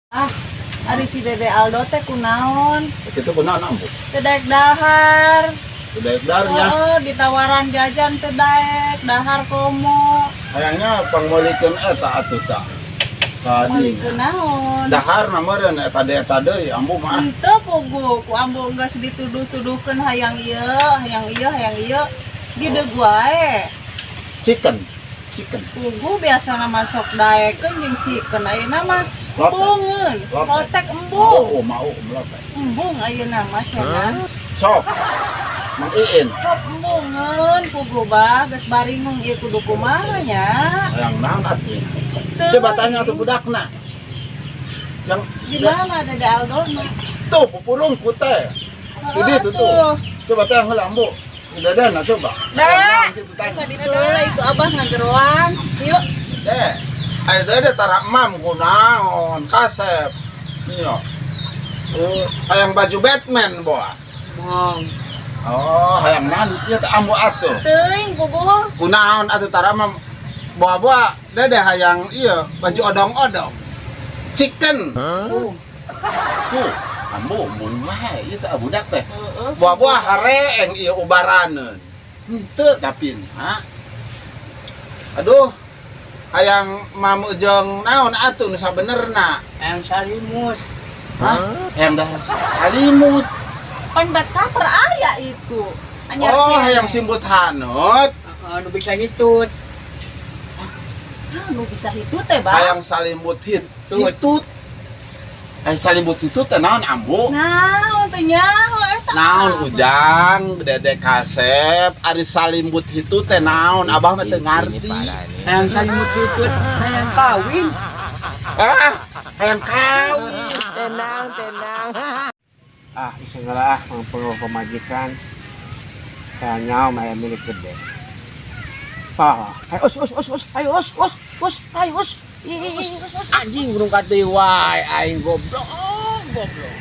Ah, ari si Dede Aldo teh kunaon? Itu kunaon ambu? Teu daek dahar. Teu daek daharnya. Heeh, ditawaran jajan teu daek, dahar komo. Hayangnya pangmeulikeun eta atuh tah. Tadi. Meulikeun naon? Dahar na meureun eta deui eta deui ambu mah. Henteu pugu, ku ambu geus dituduh-tuduhkeun hayang ieu, hayang ieu, hayang ieu. Dideug wae. Chicken. Chicken. Pugu biasana mah sok daekeun jeung chicken ayeuna mah embungeun. Lotek embung. Oh, mau lotek. Embung ayeuna mah cenah. Sok. Mang Iin. Sok embungeun pugu bah geus baringung ieu kudu kumaha nya. Hayang naon atuh? Coba tanya tuh budakna. Yang di mana Dede Aldo mah? Tuh pupurungku teh. Itu dia tuh tuh. Coba teh heula ambu. Dede na coba. Dek, tadi tuh lah itu abah ngageroan. Yuk. Dek, ayo dede tara emam kunaon kasep. Iya. Hayang baju Batman boa. Mong. Oh, hayang naon ieu teh ambu atuh. Teuing pugu. Kunaon atuh tara emam boa-boa dede hayang ieu baju odong-odong. Chicken. Huh? Tuh, ambu mun wae ieu teh budak teh. Buah-buah hareeng ieu ubaraneun. Henteu tapi ha. Aduh. Hayang mamu jeung naon atuh nu sabenerna? Hayang salimut. Hah? Hayang dahar salimut. Pan bed cover aya itu. Anyar oh, hayang simbut hanut. Heeh, nu bisa hitut. Hah, nu bisa hitut teh, Bang. Hayang salimut hitut. Salimut hitut teh naon ambu? Naon teh nyaho eta. Naon ujang, Dede kasep, ari salimbut hitut teh naon? Abah mah teu ngarti. Hayang salimut hitut, hayang kawin. Ah, hayang kawin. Tenang, tenang. Ah, segala ah perlu pemajikan. Kayaknya mah milik gede. Ah, ayo us us us us, ayo us us us, ayo us. Anjing burung kate wae aing goblok, goblok.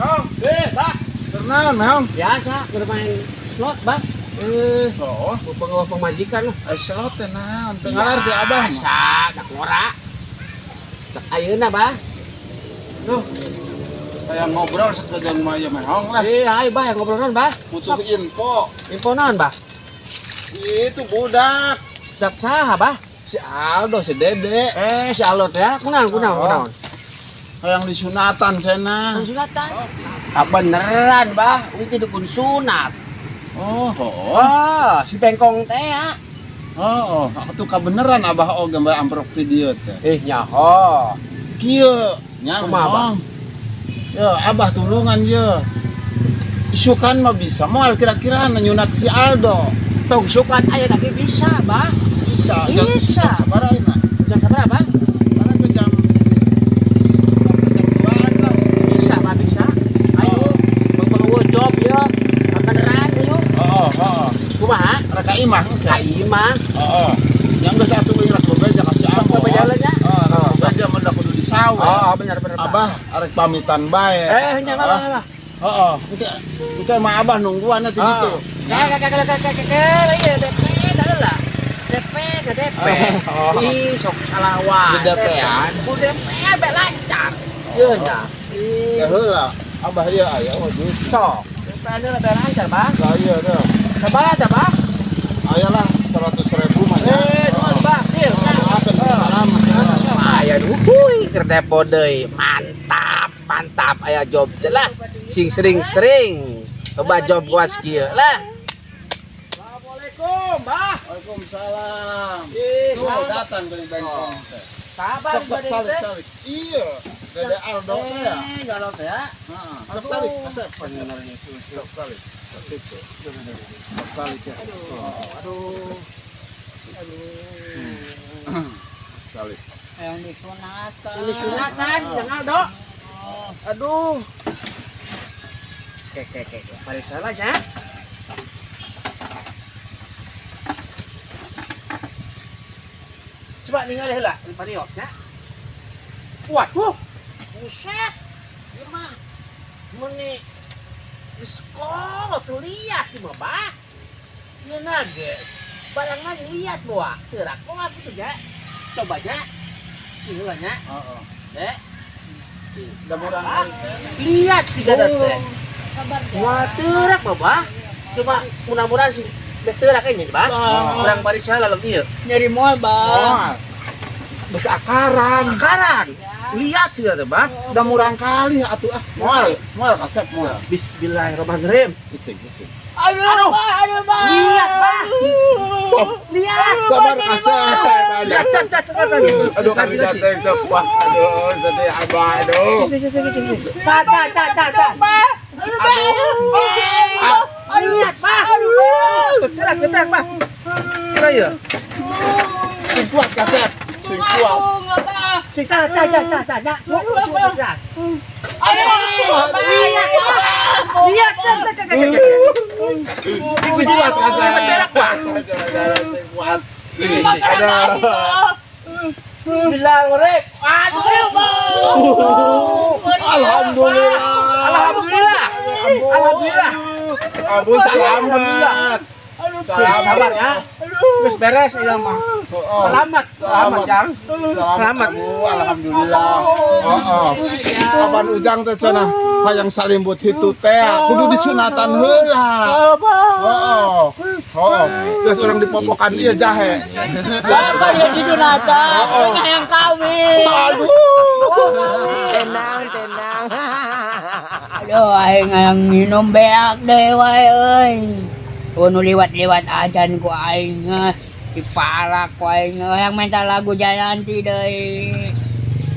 Hong, Pak. Kenaon, Hong? Biasa bermain slot, Bang. Oh, pengawas pemajikan lah. Slot teh naon? Teu ngalarti abah mah. Biasa, tak ngora. Tak ayeuna, Bah. Duh. Kayak ngobrol sekegang mah ieu mah Hong lah. Ayo Bah, ngobrol naon, Bah? Butuh info. Info naon, Bah? Itu budak. Sak saha, Bah? Si Aldo, si Dede. Si Aldo teh ya. Kunaon, kunaon, kunaon? Hayang disunatan cenah. Sunatan. Ah, beneran, Bah. Itu dukun sunat. Oh, oh. Oh, si bengkong teh ya. Oh, oh, atuh kabeneran abah oge gambar amprok video teh. Nyaho. Kieu nya kumaha, Bah? Ya, abah tulungan ye. Isukan mah bisa, moal kira-kira nyunat si Aldo. Tong sukan aya lagi bisa, Bah. Bisa. Bisa. Jam sabaraha ayeuna? Jam sabaraha, Bah? Karena ke jam 2-an lah. Bisa, Bah, bisa. Ayo, bang job ya. Beneran ayo. Oh, oh, oh. Kumaha? Rek ka imah. Ka imah. Heeh. Yang geus atuh rek bebeja ka si Ambo. Sok bebeja nya. Heeh, rek bebeja mah kudu disawe. Oh, bener bener. Abah arek pamitan bae. Nya mah, mah. Heeh, engke mah abah nungguan atuh gitu. Kak, kak, kak, kak, kak, ieu DP lah. DP, DP. Ih, sok salah wae. Di DP-an. Ku DP be lancar. Ieu nya. Ya heula, abah ieu aya oh duit. Sok. DP nya be lancar, Bah. Lah ieu teh. Sabaraha teh, Bah? Aya lah 100.000 mah ya. Nuhun, Bah. Deal. Salam. Aya duhui keur depo deui. Mantap, mantap aya job teh lah. Sing sering-sering loba job kuas kieu lah. Assalamualaikum, Bah. Waalaikumsalam. Tuh datang dari bengkong teh. Sabar Sok salik. Iya, Dede Aldo teh ya. Aldo teh ya. Heeh. Sok salik, kasep. Sok salik. Sok salik ya. Aduh. Aduh. Salik. Hayang disunatan. Yang disunatan, yang Aldo. Aduh. Oke, oke, oke. Mari salah ya. Coba ningali heula di pariok nya. Waduh. Buset. Ieu mah meuni Geus kolot tuh liat ieu mah, Bah. Ieu ge. Barang mah liat moal. Teurak moal kitu nya. Coba nya. Sih heula nya. Heeh. Dek. Da murang Ah. kali teh. Lihat sih gada teh. Sabar ya. Wah, teurak mah, Bah. Cuma mudah-mudahan sih beh teurak nya, Bah. Bah. Urang bari salah laleng ieu. Nyeri moal, Bah. Moal. Geus akaran. Akaran. Lihat sih gada, Bah. Da murang kali atuh ah. Moal, moal kasep moal. Bismillahirrahmanirrahim. Icing, icing. Aduh, Aduh. Bah, aduh, Bah. Lihat, Bah. Sok, Lihat. sabar kasep. Lihat, lihat, lihat, lihat. Aduh, kali jateng teu kuat. Aduh, sedih abah, aduh. Ta ta ta ta ta. Bah. Aduh, Bah. Ah, Lihat, Bah. Terak, terak, Bah. Terak ya. Sing kuat kasep. Sing kuat. Aduh, Bah. Cik ta ta ta ta ta ta. Sok, sok, sok, sok. Aduh, Bah. Lihat, Bah. Lihat, ta ta ta ta. Sing kuat kasep. Terak, Bah. Sing kuat. Aduh. Bismillahirrahmanirrahim. Aduh, Alhamdulillah. Alhamdulillah. Alhamdulillah. Abu selamat. Selamat. Sabar ya. Terus beres ini mah. Oh, Selamat, selamat, Jang. Selamat. Selamat. Abu, alhamdulillah. Oh, oh. Kapan Ujang teh cenah hayang salimbut hitu teh kudu disunatan heula. Oh, oh. Oh, geus urang dipopokan ieu jahe. Bapak ya disunatan. Oh. Hayang kawin. Aduh. Tenang, tenang. Aduh, aing hayang minum beak deh wae euy. Oh, nu liwat-liwat ajan ku aing ah. Dipalak ku aing hayang minta lagu Jayanti deui.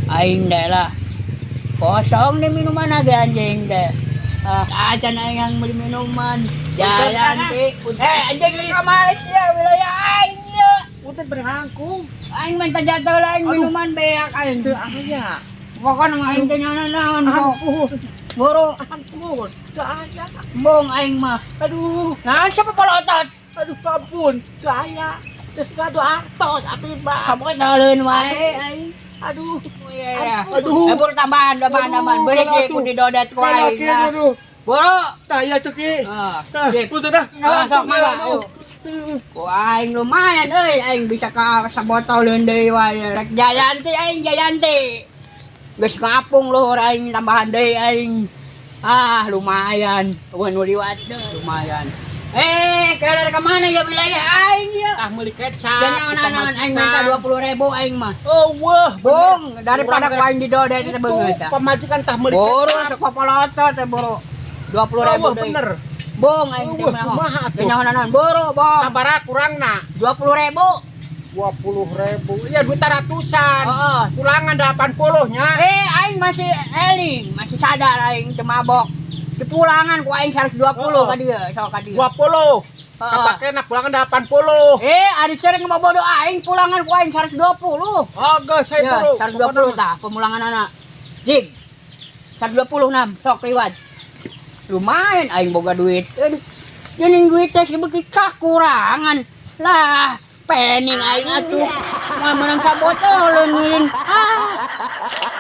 Aing deh lah. Kosong deh minuman lagi anjing deh. Ah, acan aing yang beli minuman. Jayanti. Eh, anjing di kamar sia wilayah aing ya. Punten berhangkung. Aing minta jatuh lain minuman beak aing. Teu aya. Pokoknya aing teh naon kok. Ampun, Boro, ampun. Teu aya. bong aing mah. Aduh, Nah, siapa polotot? aduh ampun. Teu aya. Teu gaduh artos atuh mah. Kamu kan naleun wae aing. Aduh. Iya. Aduh. Eh, boro tambahan, tambahan, tambahan. Beulik Aduh, ge ku didodet ku aing. Kalaki aduh. Boro. Tah aya tuh ki. Ah, Tah, sip. punten dah Ah, sok ngalangkung mangga. aduh. Ku aing lumayan euy, aing bisa ka sabotol deui wae. Rek Jayanti aing Jayanti. Geus ngapung luhur aing tambahan deui aing. Ah, lumayan. Eueun nu liwat deui, lumayan. Eh, kira ke mana ya wilayah aing ya? Ah meuli kecap. Dan naon aing minta 20.000 aing mah. Oh wah, Bung, daripada Kurang ku aing didodet teh beungeut tah. Pamajikan tah meuli Boro kecap. sok popolotot teh boro. 20.000 Wah, deui. bener. Bung aing teh Wah, mah. kumaha atuh? Teu nyaho boro, bong. Sabaraha kurangna? 20.000. 20.000. Iya, duit ratusan. Heeh. Pulangan 80 nya. Eh, aing masih eling, masih sadar aing teu mabok. Di pulangan ku aing 120 ka dieu, sok ka dieu. 20. Heeh. Kapakena pulangan 80. Eh, ari sering bodoh aing pulangan ku aing 120. Oh, geus saya Ya, buru. 120 tah pemulangan anak. Jig. 126 sok liwat. Lumayan aing boga duit. Aduh. Jeung duit teh sebeuki kakurangan. Lah, pening aing atuh. Moal meunang sabotol ah.